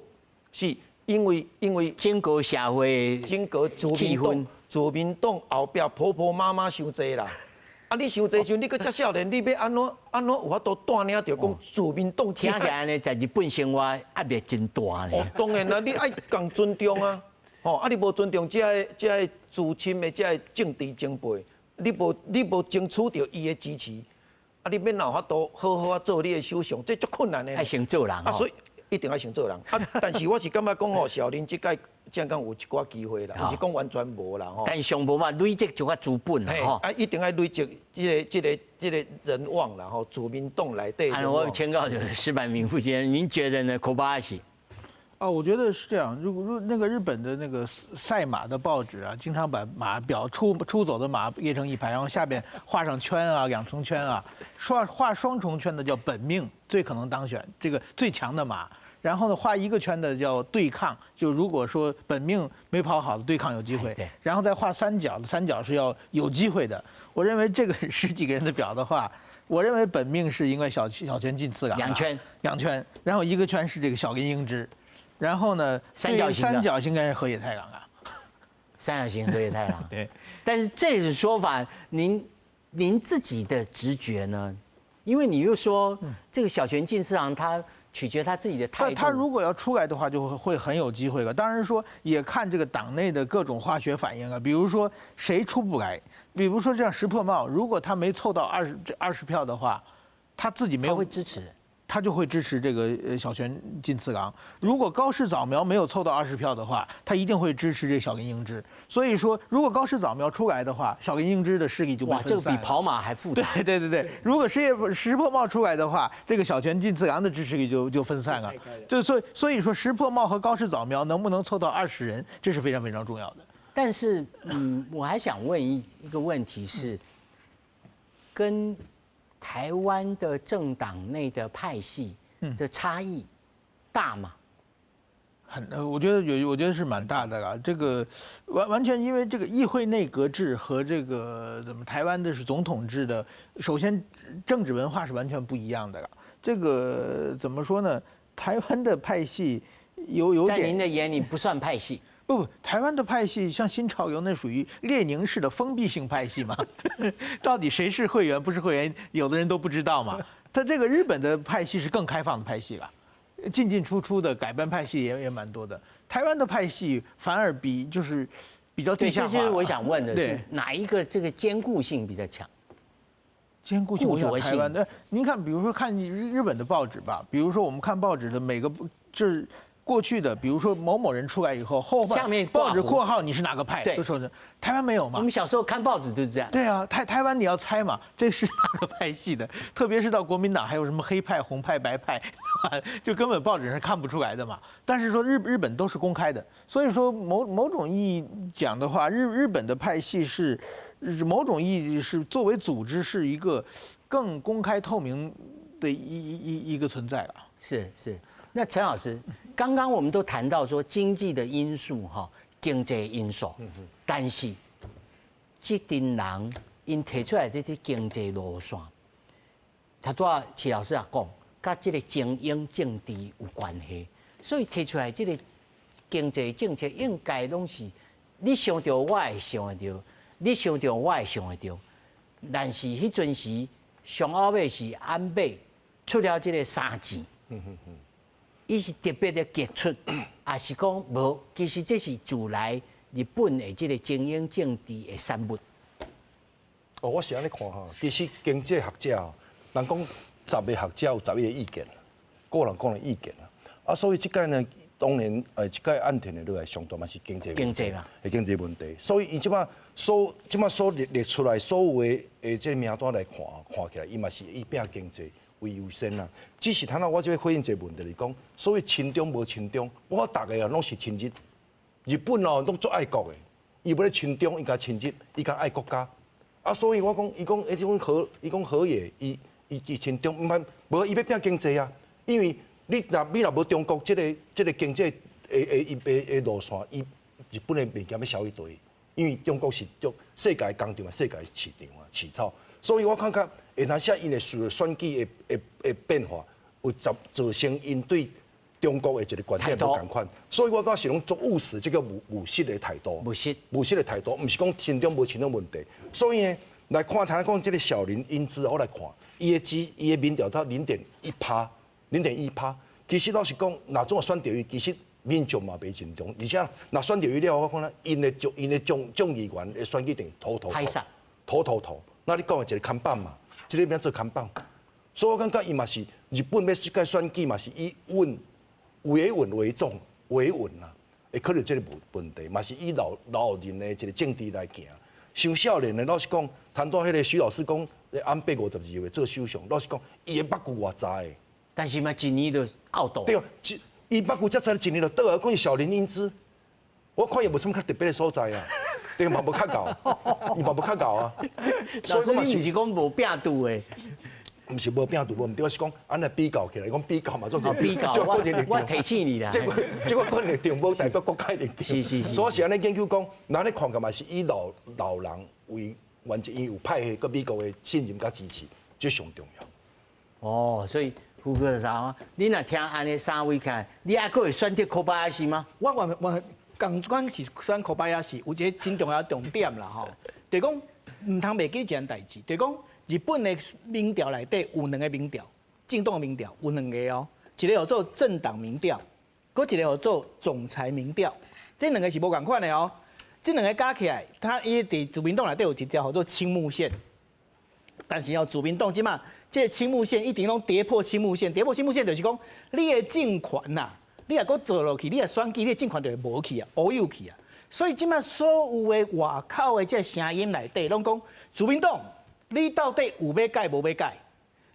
是因為整個社會整個自民黨後壁婆婆媽媽傷濟啦。啊，你傷濟時陣，你閣遮少年，你欲按怎按怎有法度帶領著講自民黨？聽起來呢，在日本生活壓力真大呢。哦，當然啦，你愛共尊重啊。吼，啊！你無尊重這个這个資深的這个政治前輩，你無爭取著伊的支持，啊！你欲哪有法度好好啊做你的首相？這足困難的。愛先做人啊，所以一定愛先做人。啊，但是我是感覺講吼，小林這屆這樣講有一寡機會啦，毋是講完全無啦吼。但上無嘛累積一寡資本啦吼。啊，一定愛累積這個人望啦吼，自民黨內底。啊，我請教就是矢板明夫先生，您覺得呢？科巴西？哦，我覺得是這樣。如果如那個日本的那個賽馬的報紙啊，經常把馬表出走的馬列成一排，然後下邊畫上圈啊，兩重圈啊，畫雙重圈的叫本命，最可能當選，這個最強的馬。然後呢，畫一個圈的叫對抗，就如果說本命沒跑好的對抗有機會。然後再畫三角，三角是要有機會的。我認為這個十幾個人的表的話，我認為本命是應該小泉進次郎。兩圈。兩圈，然後一個圈是這個小林英之。然後呢，三角形三角形應該是河野太郎啊，三角形河野太郎。對，但是這種說法，您自己的直覺呢？因為你又說這個小泉進次郎他取決他自己的態度。他如果要出來的話，就會很有機會了。當然說也看這個黨內的各種化學反應啊，比如說誰出不來，比如說這樣石破茂，如果他沒湊到20票的話，他自己沒有他會支持。他就會支持這個小泉進次郎。如果高市早苗沒有湊到20票的話，他一定會支持這小林英之。所以說，如果高市早苗出來的話，小林英之的勢力就會分散。哇，這個比跑馬還複雜。對對對對，如果石破茂出來的話，這個小泉進次郎的支持力就分散了。就所以說，石破茂和高市早苗能不能湊到20人，這是非常非常重要的。但是，我還想問一個問題是，跟台灣的政黨內的派系的差異大嗎？我覺得有，我覺得是蠻大的啦。這個完全因為這個議會內閣制和這個怎麼台灣的是總統制的，首先政治文化是完全不一樣的啦。這個怎麼說呢？台灣的派系有點，在您的眼裡不算派系。不不，台灣的派系像新潮流，那屬於列寧式的封閉性派系嘛？到底誰是會員，不是會員，有的人都不知道嘛。他這個日本的派系是更開放的派系了，進進出出的改變派系也蠻多的。台灣的派系反而就是比較地下化。這就是我想問的是哪一個這個堅固性比較強？堅固性，我想台灣的，您看，比如說看日本的報紙吧，比如說我們看報紙的每個就是。過去的，比如說某某人出來以後，後下面報紙括號你是哪個派？都說是台灣沒有嘛？我們小時候看報紙都是這樣。對啊，台灣你要猜嘛，這是哪個派系的？特別是到國民黨，還有什麼黑派、紅派、白派，就根本報紙上看不出來的嘛。但是說日本都是公開的，所以說某種意義講的話，日本的派系是某種意義是作為組織是一個更公開透明的一個存在了。是是。那陳老師，剛剛我們都談到說經濟的因素哈，經濟因素，但是這陣人𪜶提出來這些經濟路線，頭拄仔齊老師也講，佮這個精英政治有關係，所以提出來這個經濟政策應該攏是你想著我會想會著，你想著我會想會著，但是彼陣時上後尾是安倍出了這個三箭。伊是特別的傑出，抑是講無？其實這是自來日本的這個精英政治的產物。哦，我是按呢看吼，其實經濟學者，人講10個學者有11個意見，個人個人意見啦。啊，所以這屆呢，當然這屆岸田的落來上大嘛是經濟經濟嘛，係經濟問題。所以伊這擺所這擺所列列出來所有的這個名單來看，看起來伊嘛是以拼經濟為優先啦。只是頭仔我這欲回應一個問題，就是講，所謂親中無親中，我逐個啊攏是親日。日本哦攏足愛國的，伊欲咧親中，伊共親日，伊共愛國家。啊，所以我講，伊講，彼種河，伊講河野，伊伊伊親中，毋係無伊欲拼經濟啊，因為你若無中國這個經濟的的的路線，伊日本的物件欲銷去佗？因為中國是中世界工廠嘛，世界市場啊，市場，所以我感覺會當時𪜶會隨選舉的變化，有造造成𪜶對中國的一個觀點無仝款，所以我感覺是攏足務實，這個務務實的態度。務實，務實的態度，毋是講親中無親中問題。所以呢，來看頭講這個小林英姿，我來看，伊的民調才0.1趴，0.1趴。其實老實講，若總選著伊，其實民眾嘛袂認同。而且若選著伊了，我看咧，𪜶的眾議員的選舉定投投投投投。那你講的一個看板嘛，這個欲做看板。所以我感覺伊嘛是日本欲這屆選舉嘛是以穩維穩為重，維穩啦，會可能這個問題，嘛是以老老人的一個政治來行。傷少年的，老實講，談到彼個許老師講，安倍52歲做首相，老實講，伊的目睭偌濟的。但是嘛，一年就漚倒。對啊，伊目睭遮濟，一年就倒啊。講是小林英姿，我看伊無啥物較特別的所在啊，對嘛無較𠢕，伊嘛無較𠢕啊。所以你毋是講無拼度的？毋是無拼度，無毋對，我是講按呢比較起來，講比較嘛，總是比較。我提醒你啦。這個個人立場無代表國家立場。是是。所以我是按呢研究講，咱咧看起嘛是以老老人為原則，因有派系佮美國的信任佮支持，這上重要。哦，所以副教授，你若聽按呢三位看，你猶閣會選擇小林英姿嗎？我我我仝款是選小林英姿，有一個真重要重點啦吼，就是講毋通袂記一件代誌，就是講。日本的民調內底有兩個民調，政黨的民調有兩個哦，一個叫做政黨民調，閣一個叫做總裁民調，這兩個是無仝款的哦。這兩個加起來，它伊佇自民黨內底有一條叫做青木線，但是哦，自民黨這馬這個青木線一定攏跌破青木線，跌破青木線就是講你的政權呐，你若閣做落去，你若選舉，你的政權就會無去啊，烏有去啊。所以這馬所有的外口的這個聲音內底，攏講自民黨。你到底有欲改無欲改？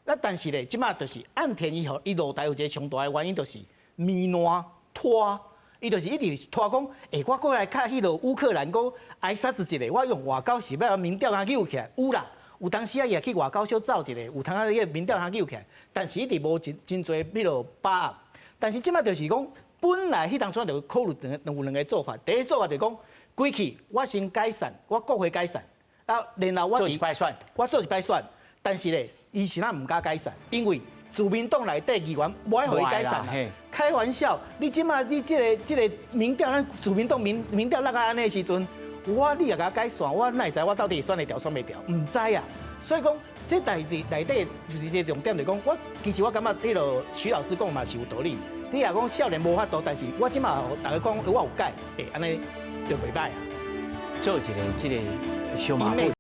那但是咧，這馬就是岸田伊予伊落台有一個上大的原因，就是糜爛拖，伊就是一直拖講，欸，我閣來較彼落烏克蘭閣挨殺一下，我用外交是欲民調共扭起來，有啦，有當時啊伊也去外交小走一下，有通啊彼個民調共扭起來，但是一直無真真濟彼落把握。但是這馬就是講，本來彼當初就考慮兩有兩個做法，第一做法就是講，規氣我先解散，我國會解散。啊，然後我做一擺選，我做一擺選，但是咧，伊是哪毋敢解散，因為自民黨內底議員無愛予伊解散啦。開玩笑，你這馬你這個民調，咱自民黨民調落到按呢時陣，我你若共我解散，我哪會知我到底選會牢選袂牢？毋知啊。所以講，這代誌內底就是一個重點，就是講我其實我感覺彼個許老師講嘛是有道理。你若講少年無法度，但是我這馬予大家講我有改，欸，按呢就袂䆀啊。做一個這個小馬步。